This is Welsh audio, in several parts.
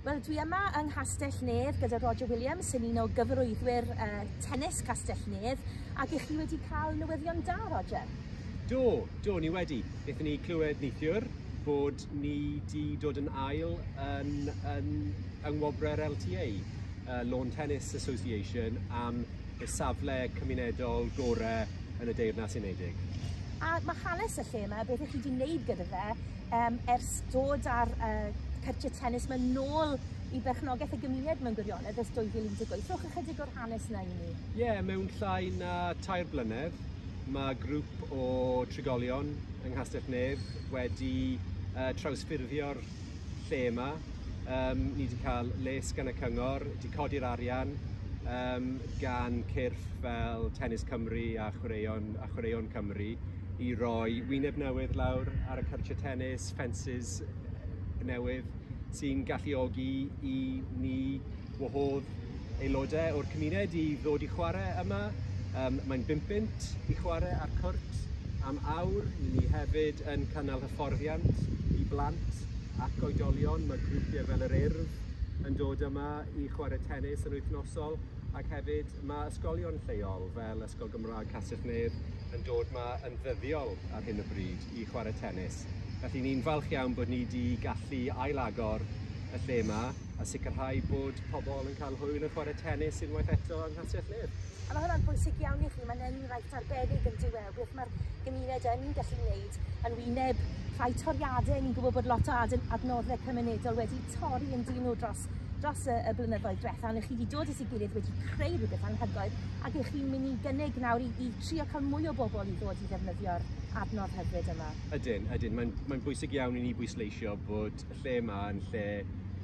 Wel, dwi yma yng Nghastell Nedd gyda Roger Williams, sy'n un o gyfarwyddwyr tennis Castell Nedd, ac ych chi wedi cael newyddion da, Roger? Do, do, ni wedi. Wnaethon ni clywed neithiwr bod ni di dod yn ail yng ngwobrau'r LTA, Lawn Tennis Association, am y safle cymunedol gorau yn y Deyrnas Unedig. A mae hanes y lle yma, beth ych chi wedi wneud gyda fe ers dod ar cyrtiau tennis mae'n nôl i berchnogaeth y gymuned mewn gwirionedd ers 2018. Rhowch ychydig o'r hanes yna i ni. Ie, yeah, mewn llai na 3 blynedd, mae grŵp o trigolion yng Nghastell Nedd wedi trawsffurfio'r lle yma. Ni wedi cael les gan y cyngor, wedi codi'r arian gan cyrff fel Tennis Cymru a Chwaraeon Cymru i roi wyneb newydd lawr ar y cyrtiau tennis, fences newydd sy'n galluogi i ni wahodd aelodau o'r cymuned i ddod i chwarae yma. Mae'n 5 bunt i chwarae ar cwrt am awr. Ni hefyd yn cynnal hyfforddiant i blant ac oedolion. Mae grwpiau fel yr Urdd yn dod yma i chwarae tennis yn wythnosol, ac hefyd mae ysgolion lleol fel Ysgol Gymraeg Castell Nedd yn dod yma yn ddyddiol ar hyn o bryd i chwarae tennis. Felly ni'n falch iawn bod ni wedi gallu ailagor y lle yma a sicrhau bod pobl yn cael hwyl yn chwarae tennis unwaith eto yng Nghastell Nedd. A mae hwnna'n bwysig iawn i chi, mae'n enghraifft arbennig yn diwedd beth mae'r gymuned yn gallu wneud yn wyneb rhai toriadau. Ni'n gwybod bod lot o adnoddau cymunedol wedi torri yn dyn nhw dros y blynyddoedd diwetha, ond chi wedi dod at ei gilydd wedi creu rhywbeth anhygoel, ac ych chi'n mynd i gynnig nawr i trio cael mwy o bobl i ddod i ddefnyddio'r adnodd hyfryd yma. Ydyn, ydyn. Mae'n bwysig iawn i ni bwysleisio bod y lle yma yn lle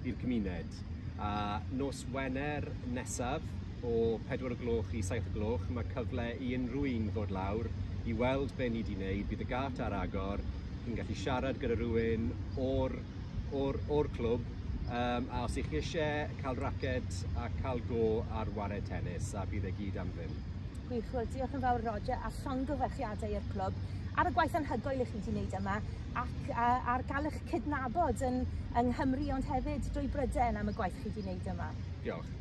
i'r cymuned. A nos Wener nesaf o 4 gloch i 7 gloch, mae cyfle i unrhyw un ddod lawr i weld be ni wedi wneud. Bydd y gât ar agor, chi'n gallu siarad gyda rhywun o'r clwb, a os ych chi eisiau cael raced a cael go ar ware tennis, a bydd e gyd am ddim. Gwych, wel diolch yn fawr Roger, a llongyfarchiadau i'r clwb ar y gwaith anhygoel i chi wedi wneud yma, ac ar gael eich cydnabod yng Nghymru ond hefyd drwy Brydain am y gwaith chi wedi wneud yma. Diolch.